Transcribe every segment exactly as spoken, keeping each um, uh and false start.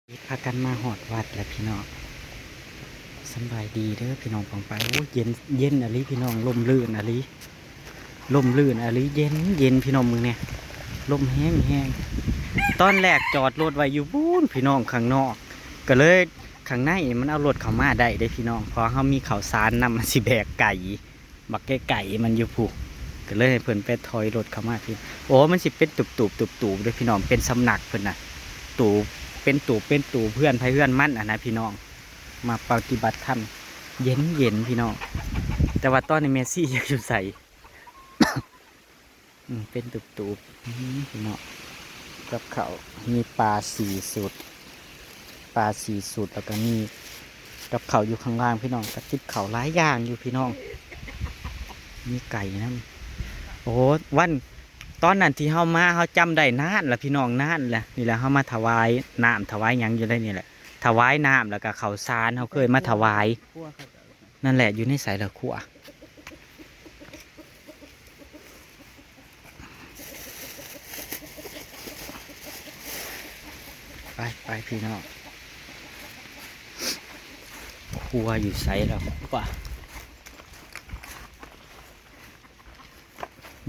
พากันมาฮอดวัดแล้วพี่น้อง สำบายดีเด้อพี่น้องปองไปาย โอ้ย เย็น เย็นอะหลีพี่น้อง ร่มรื่นอะหลี ร่มรื่นอะหลี เย็นเย็นพี่น้อง มื้อนี้ ลมแฮงแฮง ตอนแรกจอดรถไว้อยู่ปู้นพี่น้อง ข้างนอก ก็เลย ข้างในมันเอารถเข้ามาได้เด้พี่น้อง เพราะเฮามีข้าวสารนำ มันสิแบกไก่ บักไก่ๆมันอยู่พุ้น ก็เลยให้เพิ่นไปถอยรถเข้ามาพี่ โอ้ มันสิเป็นตูบๆ ตูบๆ เด้อพี่น้อง เป็นสำนักเพิ่นน่ะ ตูบ เป็นตูบ เป็นตูบ เฮือนไผเฮือนมันอะนะพี่น้อง มาปฏิบัติธรรม เย็นๆ พี่น้อง แต่ว่าตอนนี้แม่ชีจักอยู่ไส อืม เป็นตูบๆ อืม พี่น้อง กับข้าว มีปลาสี่สุด ปลาสี่สุด แล้วก็มีกับข้าวอยู่ข้างล่างพี่น้อง กับติบข้าวหลายอย่างอยู่พี่น้อง มีไก่นำ โอ้โห วัน ตอนนั้นที่เฮามา เฮาจำได้นานละพี่น้อง นานละ นี่แหละ เฮามาถวายน้ำถวายหยังอยู่ได้นี่แหละ ถวายน้ำแล้วก็ข้าวสาร เฮาเคยมาถวาย นั่นแหละ อยู่ในไสล่ะครัว ไปไปพี่น้อง ครัวอยู่ไสล่ะครัว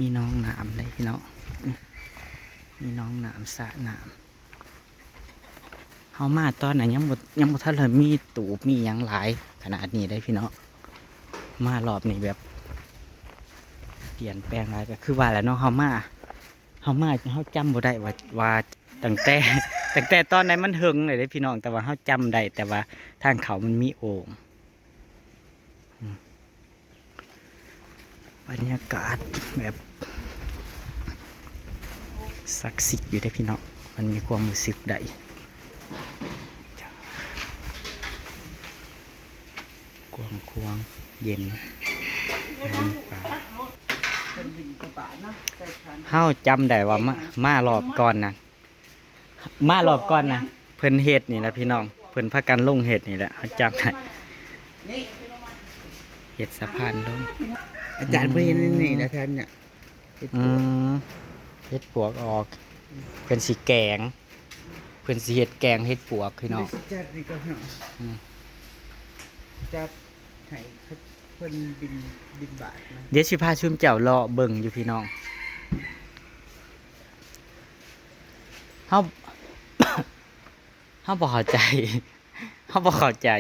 มีหนองน้ำเลยพี่น้อง มีหนองน้ำ สระน้ำ เฮามาตอนนั้นยังบ่ ยังบ่ทันเลยมีตูบมีหยังหลายขนาดนี้เลยพี่น้อง มารอบนี้แบบ เปลี่ยนแปลงหลาย ก็คือว่าแหละเนาะ เฮามา เฮามา เฮาจำบ่ได้ว่า ว่าตั้งแต่ ตั้งแต่ตอนนั้นมันเฮิงเลยเด้พี่น้อง แต่ว่าเฮาจำได้ แต่ว่าทางเข้ามันมีโอ่ง อืม บรรยากาศแบบ ศักดิ์สิทธิ์อยู่เด้พี่น้อง มันมีความรู้สึกได้ กว้างขวาง เย็น น้ำป่า เฮาจำได้ว่ามา มารอบก่อนนะ มารอบก่อนนะ เพิ่นเฮ็ดนี่แหละพี่น้อง เพิ่นพากันลงเฮ็ดนี่แหละ เฮาจำได้ เฮ็ดสะพานลง อาจารย์เพิ่นเฮ็ดนี่แหละแทนเนี่ย เฮ็ดปวก อืม เฮ็ดปวกออก เพิ่นสิแกง เพิ่นสิเฮ็ดแกงเฮ็ดปวกพี่น้อง จัดนี่ก็เนาะ อืม จัดให้เพิ่นบิณ บิณฑบาตนะ เดี๋ยวสิพาซุมเจ้าเลาะเบิ่งอยู่พี่น้อง เฮา เฮาบ่เข้าใจ เฮาบ่เข้าใจ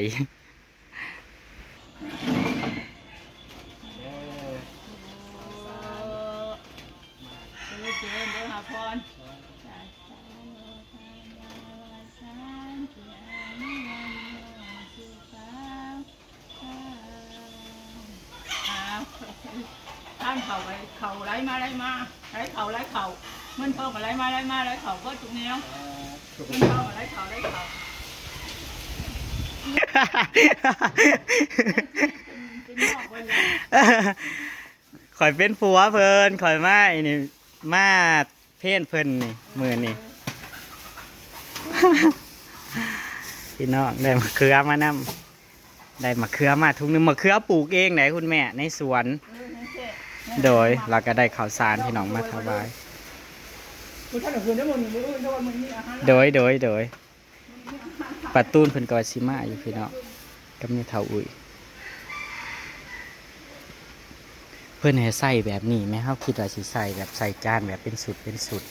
เจริญเจริญเด้อหาพร อ้าว ทานเข้าไป เข้าไหลมาไหลมา ไหลเข้าไหลเข้า เงินทองก็ไหลมาไหลมาไหลเข้าเบิดทุกแนว เงินทองก็ไหลเข้าไหลเข้า เป็นนอกเบิดเลย ข่อยเป็นผัวเพิ่น ข่อยมาไอ้นี่ มาเพลเพิ่นนี่ มื้อนี่ พี่น้อง ได้มะเขือมานำ ได้มะเขือมาถุงหนึ่ง มะเขือปลูกเองไหนคุณแม่ ในสวน เออ นั่นแหละ โดย เราก็ได้ข้าวสารพี่น้องมาถวาย มื้อท่านเอาคืนได้มื้อนี้ มื้ออื่นถ้าว่ามื้อนี้อาหาร โดย โดย โดย ป้าตูนเพิ่นก็ว่าสิมาอยู่พี่น้อง กับแม่เฒ่าอุ้ย เพิ่นให้ใส่แบบนี้แหม เฮาคิดว่าสิใส่แบบใส่จานแบบเป็นชุดเป็นชุด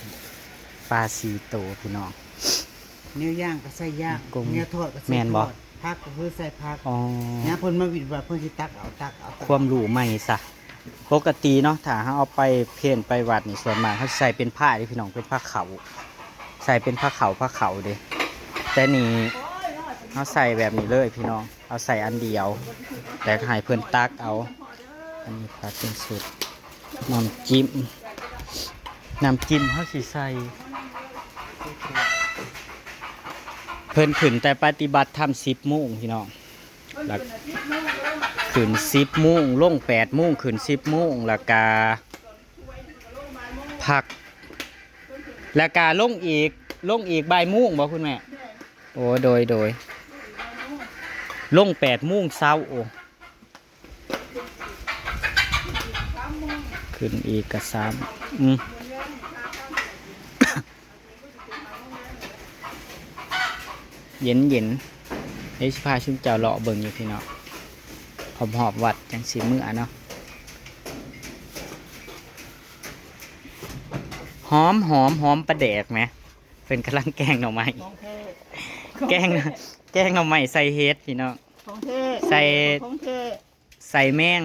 ปลาสี่โตพี่น้อง แนวย่างก็ใส่ย่าง กุ้ง แนวทอดก็ใส่ แม่นบ่ ทอด ผักก็คือใส่ผัก อ๋อ เนี่ยเพิ่นมาวิดว่าเพิ่นสิตักเอา ตักเอา ตักเอา ความรู้ใหม่ซะ ปกติเนาะ ถ้าเฮาเอาไปเพลไปวัดนี่ ส่วนมากเฮาสิใส่เป็นผ้าเด้พี่น้อง เป็นผ้าขาว ใส่เป็นผ้าขาว ผ้าขาวเด้ แต่นี่เฮาใส่แบบนี้เลยพี่น้อง เอาใส่อันเดียว แต่ให้เพิ่นตักเอา อันนี้ผักเป็นชุด น้ำจิ้ม น้ำจิ้มเฮาสิใส่ เพิ่นขึ้นแต่ปฏิบัติธรรมสิบโมงพี่น้อง แล้วขึ้นสิบโมง ลงแปดโมง ขึ้นสิบโมง แล้วกะพัก แล้วกะลงอีก ลงอีกบ่ายโมงบ่คุณแม่ โอ้ โดย โดย ลงแปดโมงเช้า โอ้ ขึ้นอีกกะสาม อืม เ เย็นๆ เดี๋ยวสิพาชุมเจ้าเลาะเบิ่งอยู่พี่น้อง หอบๆ วัดจั่งสิเมือเนาะ หอมๆ หอมปลาแดกแหม เพิ่นกำลังแกงหน่อไม้ ของแท้ แกง แกงหน่อไม้ใส่เห็ดพี่น้อง ของแท้ ใส่ ของแท้ ใส่แมง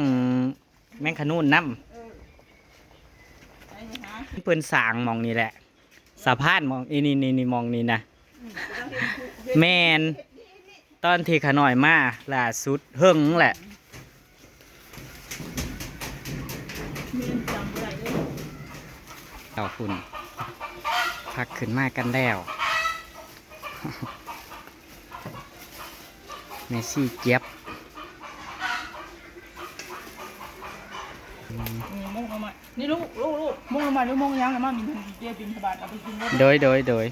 แมงขะนูนนำ เออ ไปหา เพิ่นสร้างหม่องนี้แหละ สะพานหม่อง อีนี่ นี่ นี่ หม่องนี้นะ อืม แม่น ตอนที่ข้าน้อยมาล่าสุด เฮิงแหละ แม่น จำบ่ได้เลย เอาคุณ พักขึ้นมากันแล้ว แม่ซี่เจี๊ยบ อืม นี่ลูก ลูก ลูก มงลงมาหรือมงยัง แล้วมาบินเดียบินทบาทเอาไปกิน โดย โดย โดย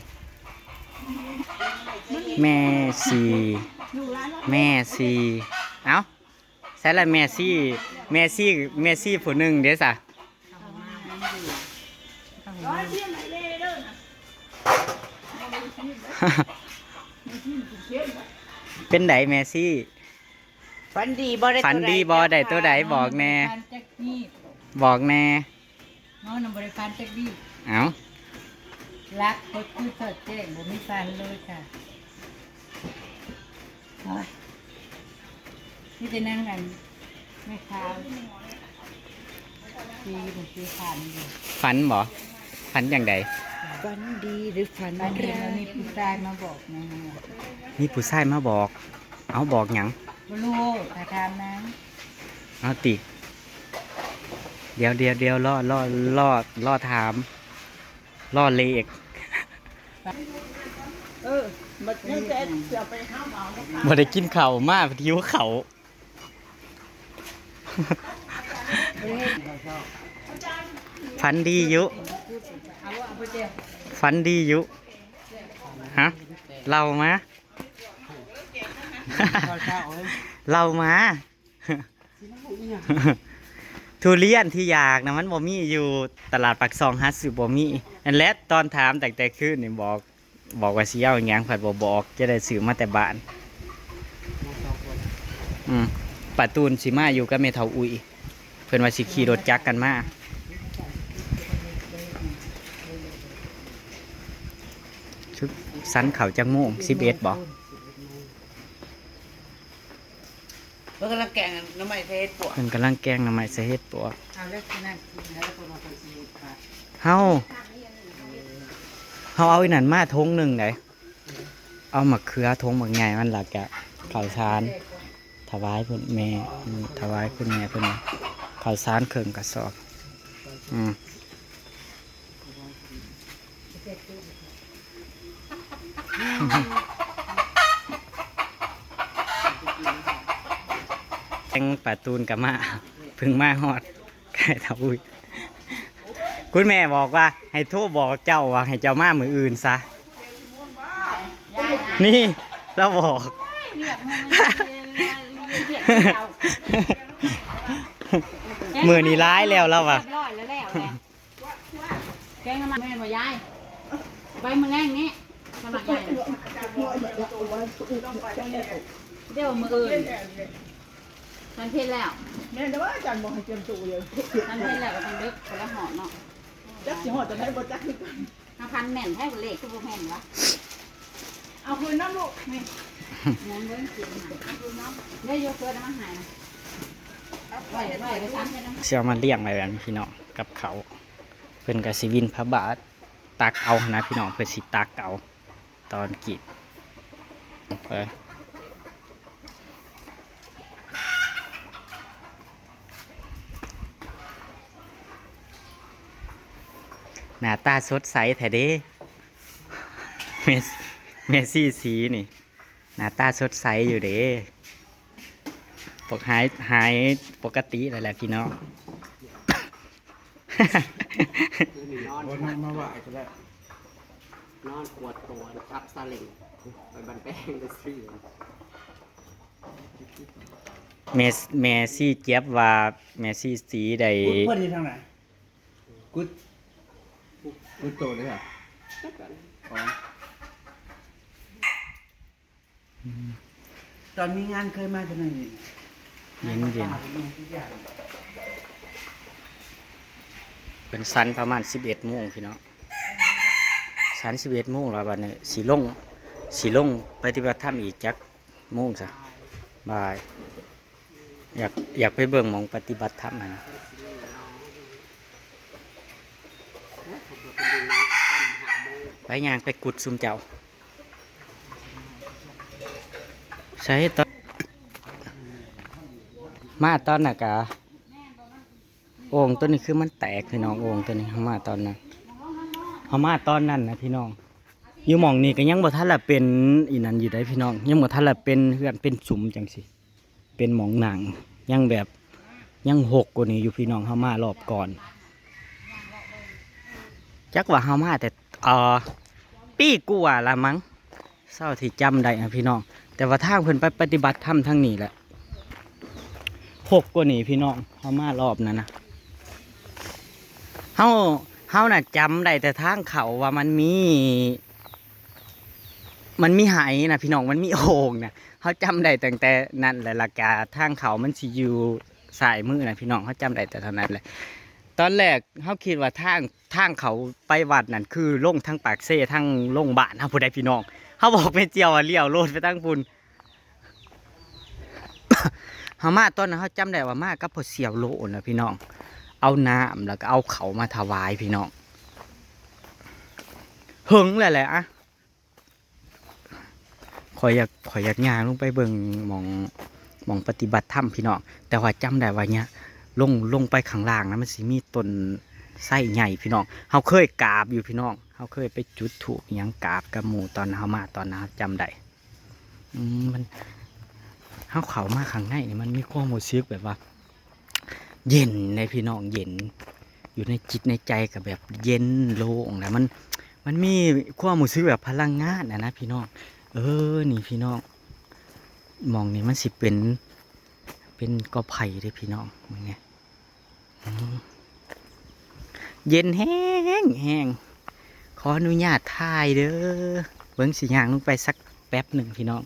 แม่ซี่ แม่ซี่ เอ้า ใส่ละแม่ซี่ แม่ซี่ แม่ซี่ผู้หนึ่งเด้ซะ เป็นไดแม่ซี่ ฝันดีบ่ได้ ฝันดีบ่ได้ตัวใด บอกแน่ ฝันจักที บอกแน่ เฮานำบ่ได้ฝันจักที เอ้า หลับก็คือสอดแจ้ง บ่มีฝันเลยค่ะ โอ้ย มีแต่นั่งกัน แม่ค้า ตีมันตีฝันอยู่ ฝันบ่ ฝันจั่งใด ฝันดีหรือฝัน ฝันเห็นว่า ร้าย มีผู้ชายมาบอกนะ มีผู้ชายมาบอก เอาบอกหยัง บ่รู้ ถ้าถามนาง เอาติ เดี๋ยว เดี๋ยว เดี๋ยว รอ รอ รอ รอถาม รอเลข เออ บัดนี้แต่จะไปหาหมอนะคะ บ่ได้กินข้าวมา หิวข้าว ฝันดีอยู่ ฝันดีอยู่ ฮะ เล่ามา เล่ามา ทุเรียนที่อยากนะ มันบ่มีอยู่ตลาดปากซอง หาซื้อบ่มี นั่นแหละ ตอนถามตั้งแต่คืนนี่ บอก บอกว่าสิเอาหยัง ผัดบ่บอก จะได้ซื้อมาแต่บ้าน อืม ป้าตูนสิมาอยู่กับแม่เฒ่าอุ้ย เพิ่นว่าสิขี่รถจักรกันมา สันข้าวจักโมง สิบเอ็ดบ่ เพิ่นกำลังแกงหน่อไม้ใส่เห็ดปวก เพิ่นกำลังแกงหน่อไม้ใส่เห็ดปวก เอาแล้วสินั่งกินแล้วเพิ่นว่าเพิ่นสิเฮ็ดค่ะ เฮา เฮาเอาอีนั่นมาถุงหนึ่งได เอามะเขือถุงบักใหญ่มัน แล้วก็ข้าวสาร ถวายเพิ่นแม่ อืม ถวายคุณแม่เพิ่น ข้าวสารเครื่องกระสอบ อืม แกงป้าตูนก็มา เพิ่งมาฮอด ไก่ทะอุ้ย คุณแม่บอกว่าให้โทรบอกเจ้าว่าให้เจ้ามามื้ออื่นซะ นี่ เราบอก มื้อนี้ร้ายแล้วเราอะ เรียบร้อยแล้ว แล้วแหละ แกงน้ำมันแม่นบ่ยาย ไปมื้อแลงนี้ สมัครใหญ่ เดี๋ยวมื้ออื่น ทันเพลแล้ว แม่นแต่ว่าอาจารย์บอกให้เตรียมตัวเลย ทันเพลแล้วก็ต้องเลิกคนละหอเนาะ จักสิฮอดจะได้บ่จักคือกัน เอาพันแม่นแท้เลขคือบ่แม่นวะ เอาคืนน้ำลูก นี่ ยังเบิ่งกินน่ะ เอาคืนน้ำ เดี๋ยวโยเกิร์ตเอามาให้นะ ไว้ ไว้ ไปซ้ำไปน้ำ สิเอามาเลี้ยงไว้แบบนี้พี่น้อง กับเขาว เพิ่นก็สิบิณฑบาต ตักเอาหั้นนะพี่น้อง เพิ่นสิตักเอา ตอนกิน ไป หน้าตาสดใสแท้เด้ เมส- เมซี่สีนี่ หน้าตาสดใสอยู่เด้ ปกหาย- หายปกติแล้วแหละพี่น้อง คืนนี้นอน โอ้ย นอนมาไหว้ก็ได้ นอนขวดตัวทับซาเล้ง ไปบันแป้งไปซื้อ แม่- แม่ซี่เจี๊ยบว่า แม่ซี่สีได้ กุดเพิ่นอยู่ทางไหน กุด- กุดโตเลยเหรอ อ๋อ ตอนมีงานเคยมาเท่านั้นเอง เย็นๆ งานปลาปลาลงทุกอย่าง เป็นสันประมาณสิบเอ็ดโมงพี่น้อง สันสิบเอ็ดโมงแล้ว บัดนี้สิลง สิลงปฏิบัติธรรมอีกจักโมงซะ บ่าย อยาก อยากไปเบิ่งหม่องปฏิบัติธรรมหั่นนะ ไปย่างไปกุดซุมเจ้า ใช่ตอน มาตอนน่ะกะ โอ่งตัวนี้คือมันแตกพี่น้อง โอ่งตัวนี้เฮามาตอนนั้น เฮามาตอนนั้นนะพี่น้อง อยู่หม่องนี้ก็ยังบ่ทันละเป็นอีนั้นอยู่ได้พี่น้อง ยังบ่ทันละเป็นเฮือนเป็นสุมจังซี่ เป็นหม่องนั่ง ยังแบบ ยังหกกว่านี้อยู่พี่น้อง เฮามารอบก่อน จักว่าเฮามาแต่ เอ่อ ปีกว่าละมั้ง เท่าที่จำได้นะพี่น้อง แต่ว่าทางเพิ่นไปปฏิบัติธรรมทางนี้แหละ หกกว่านี้พี่น้อง เฮามารอบนั้นนะ เฮา เฮาน่ะจำได้แต่ทางเข้าว่ามันมี มันมีไหนะพี่น้อง มันมีโอ่งนะ เฮาจำได้ตั้งแต่นั้นแหละ แล้วกะทางเข้ามันสิอยู่ซ้ายมือนะพี่น้อง เฮาจำได้แต่เท่านั้นแหละ ตอนแรกเฮาคิดว่าทาง ทางเข้าไปวัดนั่นคือลงทางปากเซ ทางลงบ้านเฮาพู้นใดพี่น้อง เฮาบอกแม่เจียวว่าเลี้ยวโลดไปทางพู้น เฮามาตอนนั้นเฮาจำได้ว่ามากับพ่อเสี่ยวโลนะพี่น้อง เอาน้ำแล้วก็เอาเข้ามาถวายพี่น้อง เหิงแล้วแหละอะ ข้อยอยาก ข้อยอยากย่างลงไปเบิ่งหม่อง หม่องปฏิบัติธรรมพี่น้อง แต่ว่าจำได้ว่าเนี่ย ลง ลงไปข้างล่างนะ มันสิมีต้นไทรใหญ่พี่น้อง เฮาเคยกราบอยู่พี่น้อง เฮาเคยไปจุดธูปอิหยังกราบกับหมู่ตอนเฮามาตอนนั้น เฮาจำได้ อืม มัน เฮาเข้ามาข้างในนี่มันมีความรู้สึกแบบว่า เย็นเลยพี่น้อง เย็น อยู่ในจิตในใจก็แบบเย็นโล่งแล้ว มัน มันมีความรู้สึกแบบพลังงานอะนะพี่น้อง เออ นี่พี่น้อง หม่องนี่มันสิเป็น เป็นกอไผ่เด้อพี่น้อง มึงเนี่ย อืม เย็นแฮงแฮง ขออนุญาตถ่ายเด้อ เบิ่งสิย่างลงไปสักแป๊บหนึ่งพี่น้อง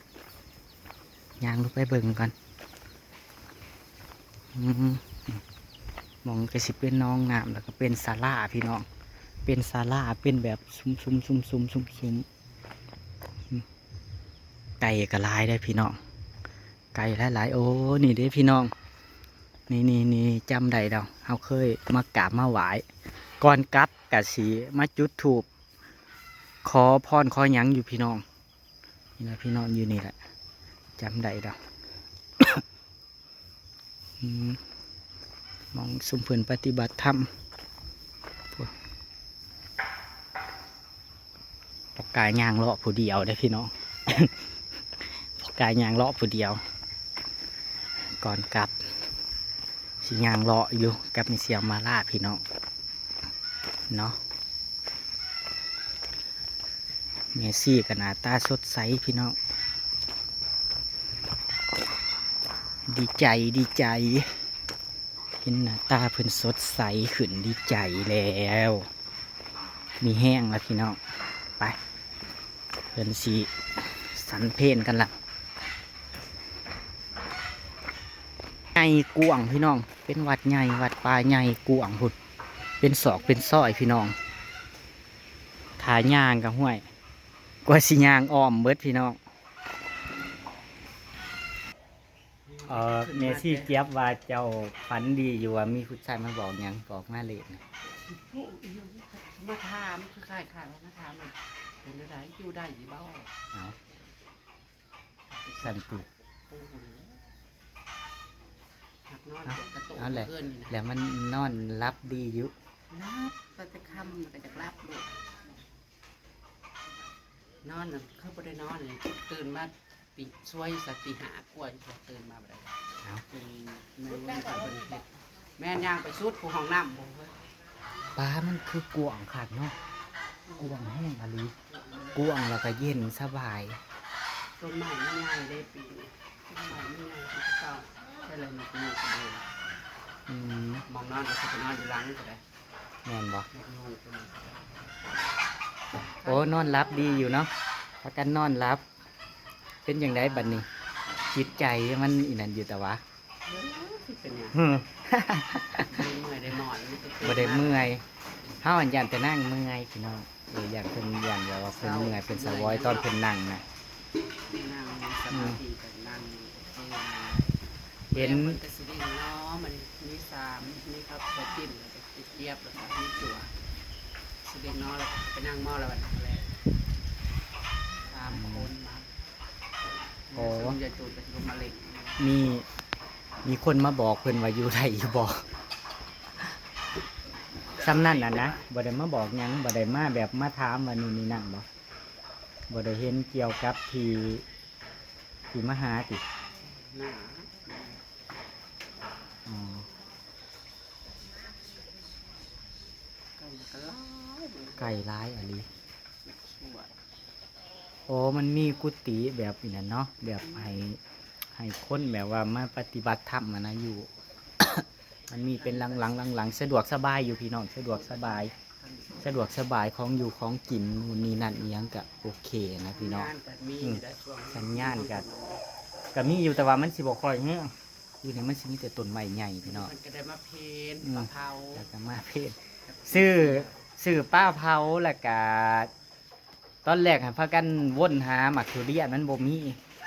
ย่างลงไปเบิ่งก่อน อืม หม่องก็สิเป็นหนองน้ำ แล้วก็เป็นศาลาพี่น้อง เป็นศาลา เป็นแบบซุมๆๆๆๆ อืม ไก่ก็หลายเด้อพี่น้อง ไก่หลายๆ โอ้ นี่เด้อพี่น้อง นี่นี่นี่ จำได้ดอก เฮาเคยมากราบมาไหว้ ก่อนกลับกะสิมาจุดธูป ขอพรขอหยังอยู่พี่น้อง นี่นะพี่น้อง อยู่นี่แหละ จำได้ดอก อืม หม่องซุมเพิ่นปฏิบัติธรรม ปากกายย่างเลาะผู้เดียวเด้อพี่น้อง ปากกายย่างเลาะผู้เดียว ก่อนกลับ สิย่างเลาะอยู่กับแม่เสี่ยวมาลาพี่น้อง เนาะ แม่ซี่ก็หน้าตาสดใสพี่น้อง ดีใจ ดีใจ เห็นหน้าตาเพิ่นสดใสขึ้น ดีใจแล้ว มีแฮงแล้วพี่น้อง ไป เพิ่นสิสันเพลกันละ ใหญ่กว้างพี่น้อง เป็นวัดใหญ่ วัดป่าใหญ่กว้างพุ้น เป็นซอกเป็นซอยพี่น้อง ถ้าย่างก็ห้วย กว่าสิย่างอ้อมเบิดพี่น้อง เอ่อ แม่ซี่เจี๊ยบว่าเจ้าฝันดีอยู่ ว่ามีผู้ชายมาบอกหยัง บอกมาเลขนะ มาถาม คือคล้ายๆว่ามาถามว่าเป็นจั่งใด อยู่ได้อยู่บ่ เอา สั่นติ โอ้โห หักนอน เอา ปวดกระโตก เอาแหละ เพื่อนนี่นะ แล้วมันนอนหลับดีอยู่ หลับ ไปแต่ค่ำมันก็จะหลับลูก นอนน่ะคือบ่ได้นอนเลย ตื่นมาตี สวยซะตีห้ากว่า ตื่นมาบ่ได้ เอ้า จนแม่นวันที่เพิ่นเฮ็ด แม่นย่างไปสุดผู้ห้องน้ำบ่เฮ้ย ปามันคือกว้างคักเนาะ กว้างแฮงอีหลี กว้างแล้วก็เย็นสบาย ต้นไม้มันใหญ่เด้ปีนี้ ต้นไม้มันใหญ่กว่าเก่า แต่ละนกยูงกระเบน อืม หม่องนอนก็สิไปนอนอยู่หลังก็ได้ แม่นบ่ นกยูงตัวนี้ โอ้ นอนหลับดีอยู่เนาะ พากันนอนหลับ เป็นจั่งใดบัดนี้ จิตใจมันอีนั่นอยู่แต่ว่า เออสิเป็นหยัง อืม ได้เมื่อยได้หมอนมันก็ตื่น บ่ได้เมื่อย เฮาอันย่านแต่นางเมื่อยพี่น้อง เออ ย่านเพิ่น ย่านแบบว่าเพิ่นเมื่อย เป็นสาวอยตอนเพิ่นนั่งนะ นั่งสมาธิกันนั่ง เห็น มันก็สิได้เนาะมันมีสามมีครับตัวปิ้นแล้วก็เจี๊ยบแล้วก็มีตัวสิได้เนาะแล้วก็ไปนั่งหม้อแล้ววันนั้นแหละสามคนมา โอ้ ซุมยายตูนก็สิลงมาเล่น มี มีคนมาบอกเพิ่นว่าอยู่ได้อยู่บ่ ส่ำนั่นน่ะนะ บ่ได้มาบอกหยัง บ่ได้มาแบบมาถามว่านู่นนี่นั่นบ่ บ่ได้เห็นเกี่ยวกับที่ ที่มาหาติ หนา อ๋อ กันก็เล่ามัน ไกลหลายอะลี ชั่ว โอ้ มันมีกุฏิแบบนี้นะเนาะ แบบให้ ให้คนแบบว่ามาปฏิบัติธรรมอะนะอยู่ มันมีเป็นหลังๆหลังๆ สะดวกสบายอยู่พี่น้อง สะดวกสบาย สะดวกสบายของอยู่ของกินนู่นนี่นั่นอีหยังก็โอเคนะพี่น้อง งานก็มี อืม ได้ช่วง สัญญาณก็ ก็มีอยู่แต่ว่ามันสิบ่ค่อยแฮง อยู่นี่มันสิมีแต่ต้นไม้ใหญ่พี่น้อง มันก็ได้มาเพน อืม ปลาเผา แล้วก็มาเพน ซื้อ ซื้อปลาเผาแล้วก็ ตอนแรกหั้นพากันวนหาหมากทุเรียนมันบ่มี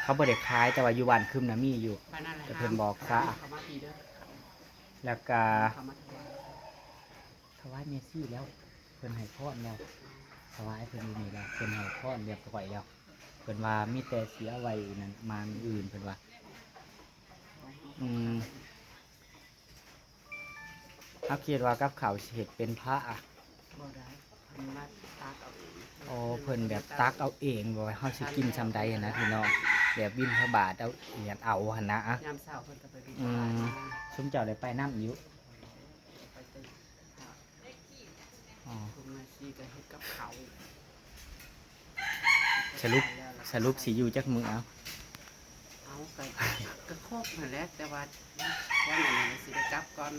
เขาบ่ได้ขายแต่ว่าอยู่บ้านคึมน่ะมีอยู่ ปานนั่นแหละ แต่เพิ่นบอกซะ เขามาพีเด้อ แล้วก็ เขามาถวาย ถวายเมซี่แล้ว เพิ่นให้พรแล้ว ถวายเพิ่นอยู่นี่แล้ว เพิ่นให้พรเรียบร้อยแล้ว เพิ่นว่ามีแต่สิเอาไว้นั่นมามื้ออื่นเพิ่นว่า อืม เฮาคิดว่ากับข้าวสิเฮ็ดเป็นพระอะ บ่ได้เพิ่นมาตักเอาเอง อ๋อ เพิ่นแบบตักเอาเอง บ่ว่าเฮาสิกินซำใดหั้นนะพี่น้อง แบบบิณฑบาตเอาเอียดเอาหั้นนะอะ ยามเช้าเพิ่นก็ไปบิณฑ อื บาต ม มา ซุมเจ้าได้ไปนำอยู่ ไปตื่น อ๋อ คุณมาชีก็เฮ็ดกับเขาว สรุป สรุปสิอยู่จักมื้อเอา เอาก็ก็ครบนั่นแหละแต่ว่าวันอันนี้สิได้กลับก่อน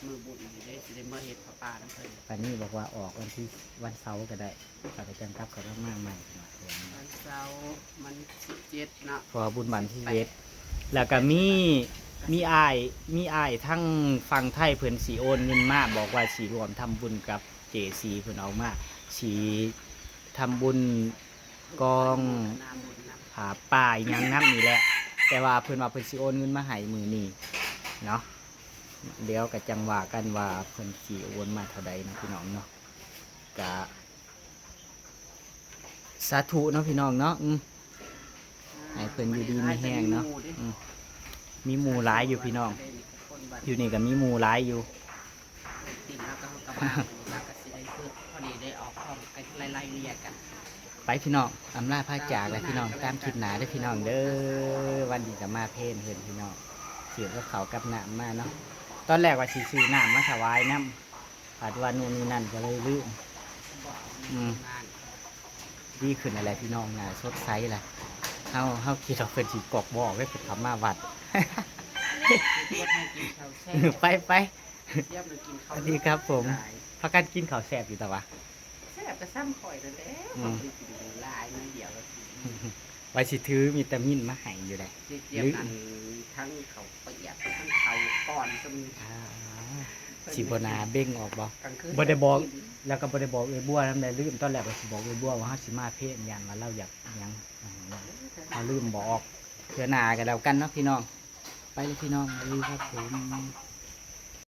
มื้อบุญนี่เด้สิได้มาเฮ็ดผ้าป่านำเพิ่น ปานนี้บอกว่าออกวันที่ วันเสาร์ก็ได้ ข้าพเจ้ากลับเข้ามาใหม่เนาะ วันเสาร์มันสิบเจ็ดเนาะ เพราะว่าบุญบันที่เวท แล้วก็มี มีอ้าย มีอ้ายทั้งฝั่งไทยเพิ่นสิโอนเงินมา บอกว่าสิร่วมทำบุญกับเจซีเพิ่นออกมา สิทำบุญกอง น้ำบุญนำ ผ้าป่าหยังนำนี่แหละ แต่ว่าเพิ่นว่าเพิ่นสิโอนเงินมาให้มื้อนี้เนาะ เดี๋ยวก็จั่งว่ากันว่าเพิ่นสิโอนมาเท่าใดเนาะพี่น้องเนาะ ก็ สาธุเนาะพี่น้องเนาะ อืม ให้เพิ่นอยู่ดีมีแฮงเนาะ อืม มีหมู่หลายอยู่พี่น้อง อยู่นี่ก็มีหมู่หลายอยู่ กินแล้วก็เขากลับมาวันนี้แล้วก็สิได้คือพอดีได้ออกพร้อมกันไล่ๆเรียกกัน ไปพี่น้อง อำลาพาจากแล้วพี่น้อง ตามคลิปหน้าเด้อพี่น้องเด้อ วันนี้ก็มาเพลเพิ่นพี่น้อง ซื้อกับข้าวกับน้ำมาเนาะ ตอนแรกว่าสิซื้อน้ำมาถวายนำ ผัดว่านู่นนี่นั่นก็เลยลืม บอก อืม งาน ดีขึ้นอะไรพี่น้อง หน้าสดใสล่ะ เฮา เฮาคิดว่าเพิ่นสิกอกบ่อไว้เพิ่นขับมาวัด คิดว่าให้กินข้าวแซ่บ ไปไป เยี่ยมเลยกิน ส ข้าว วัสดีครับผม หลาย พากันกินข้าวแซ่บอยู่แต่ว่า แซ่บก็ซ้ำข่อยนั่นแหละ อืม เขาไปกินหลายน้อยเดียวก็กิน ไว้สิถือวิตามินมาให้อยู่แหละ เจี๊ยบๆนั่นทั้งเขาวเปียกทั้งเขาวก่อนก็มี อ่า สิบ่หนาเบ่งออกบ่ กลางคืน บ่ได้บอก กิน แล้วก็บ่ได้บอกเอ้ยบัวนำได้ลืม ตอนแรกว่าสิบอกเอ้ยบัวว่าเฮาสิมาเพลย่านว่าเราอยากหยัง เฮาลืมบอก เทื่อหน้าก็แล้วกันเนาะพี่น้อง ไปเลยพี่น้อง สวัสดีครับผม